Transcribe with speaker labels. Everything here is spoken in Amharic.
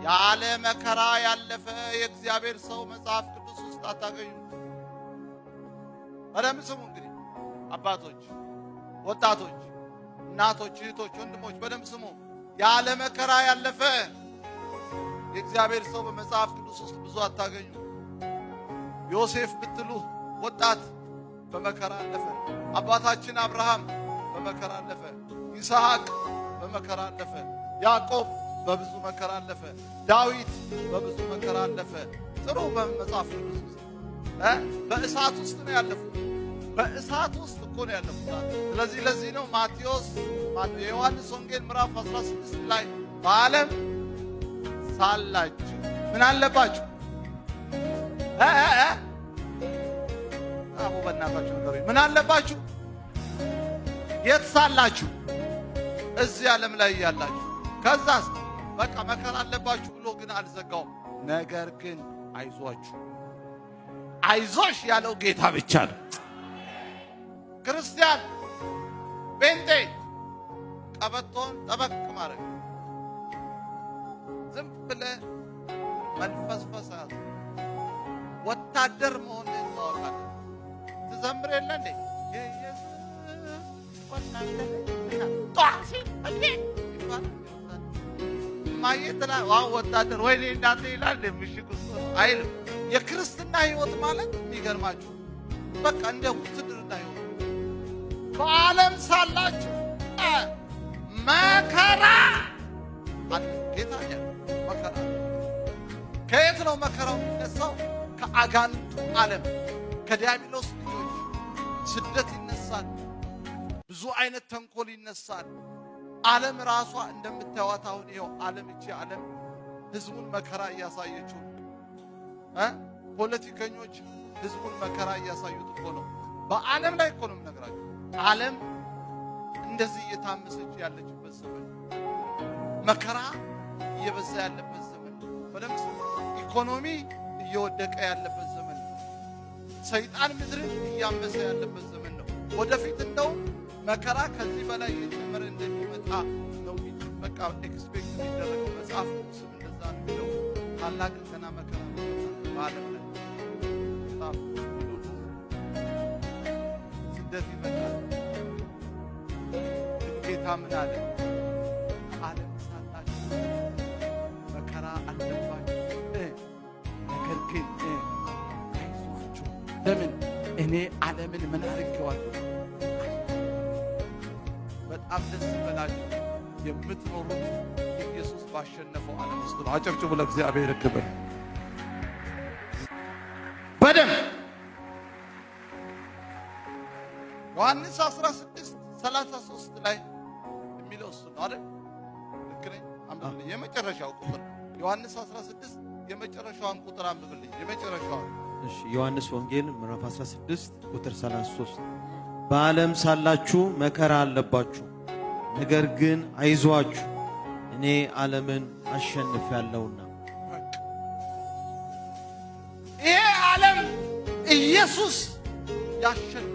Speaker 1: ያለ መከራ ያለፈ የእግዚአብሔር ሰው መጽሐፍ ቅዱስ ውስጥ አታገኙ። በደንብ ስሙ እንግዲህ አባቶች፣ ወጣቶች፣ እናቶች፣ እህቶች፣ ወንድሞች በደንብ ስሙ። ያለ መከራ ያለፈ የእግዚአብሔር ሰው በመጽሐፍ ቅዱስ ውስጥ ብዙ አታገኙ። ዮሴፍ ብትሉ ወጣት በመከራ አለፈ። አባታችን አብርሃም በመከራ አለፈ። ይስሐቅ በመከራ አለፈ። ያዕቆብ በብዙ መከራ አለፈ። ዳዊት በብዙ መከራ አለፈ። ጥሩ በመጽሐፍ ቅዱስ ውስጥ በእሳት ውስጥ ነው ያለፉት። በእሳት ውስጥ እኮ ነው ያለፉት። ስለዚህ ለዚህ ነው ማቴዎስ የዮሐንስ ወንጌል ምዕራፍ 16 ላይ በዓለም ሳላችሁ ምን አለባችሁ? አቡ በእናታችሁ ንገሩኝ። ምን አለባችሁ? የት ሳላችሁ? እዚህ ዓለም ላይ ያላችሁ። ከዛስ በቃ መከራ አለባችሁ ብሎ ግን አልዘጋውም። ነገር ግን አይዟችሁ፣ አይዞሽ ያለው ጌታ ብቻ ነው። ክርስቲያን ጴንጤ ቀበቶን ጠበቅ ማድረግ፣ ዝም ብለህ መልፈስፈስ ወታደር መሆንህን ማወቅ አለብህ። ትዘምር የለ እንዴ? የኢየሱስ ወታደር ጧ ሲል እንዴ ይባላል። እማዬ ትላለች፣ wow ወታደር፣ ወይኔ እናቴ ይላል። ምሽግ ውስጥ አይልም። የክርስትና ህይወት ማለት የሚገርማችሁ በቃ እንደ ውትድርና ህይወት። በዓለም ሳላችሁ መከራ አለ። ጌታ መከራ ከየት ነው መከራው የሚነሳው? ከአጋንንቱ ዓለም፣ ከዲያብሎስ ልጆች ስደት ይነሳል። ብዙ አይነት ተንኮል ይነሳል። ዓለም ራሷ እንደምታዩት አሁን ይኸው ዓለም፣ እቺ ዓለም ህዝቡን መከራ እያሳየችው ነው። ፖለቲከኞች ህዝቡን መከራ እያሳዩት እኮ ነው። በዓለም ላይ እኮ ነው የምነግራችሁ። ዓለም እንደዚህ እየታመሰች ያለችበት ዘመን፣ መከራ እየበዛ ያለበት ዘመን፣ በደምብ ኢኮኖሚ እየወደቀ ያለበት ዘመን፣ ሰይጣን ምድርን እያመሰ ያለበት ዘመን ነው። ወደፊት እንደው መከራ ከዚህ በላይ እየጨመረ እንደሚመጣ ነው በቃ expect የሚደረገው። መጽሐፍ ቅዱስም እንደዛ ነው የሚለው። ታላቅ ገና መከራ በዓለም ላይ መጽሐፍ ስደት ይመጣል። ግን ጌታ ምን አለ? በዓለም ሳላችሁ መከራ አለባችሁ፣ ነገር ግን አይዟችሁ። ለምን? እኔ ዓለምን ምን አድርጌዋለሁ? በጣም ደስ ይበላችሁ። የምትኖሩት ኢየሱስ ባሸነፈው ዓለም ውስጥ ነው። አጨብጭቡ ለእግዚአብሔር ክብር። በደንብ ዮሐንስ 16:33 ላይ የሚለው እሱ ነው አይደል? ልክ ነኝ? አንብብልኝ። የመጨረሻው ቁጥር ዮሐንስ 16 የመጨረሻዋን ቁጥር አንብብልኝ። የመጨረሻዋን።
Speaker 2: እሺ፣ ዮሐንስ ወንጌል ምዕራፍ 16 ቁጥር 33 በዓለም ሳላችሁ መከራ አለባችሁ፣ ነገር ግን አይዟችሁ፣ እኔ ዓለምን አሸንፌአለሁና።
Speaker 1: ይሄ ዓለም ኢየሱስ ያሸነፈው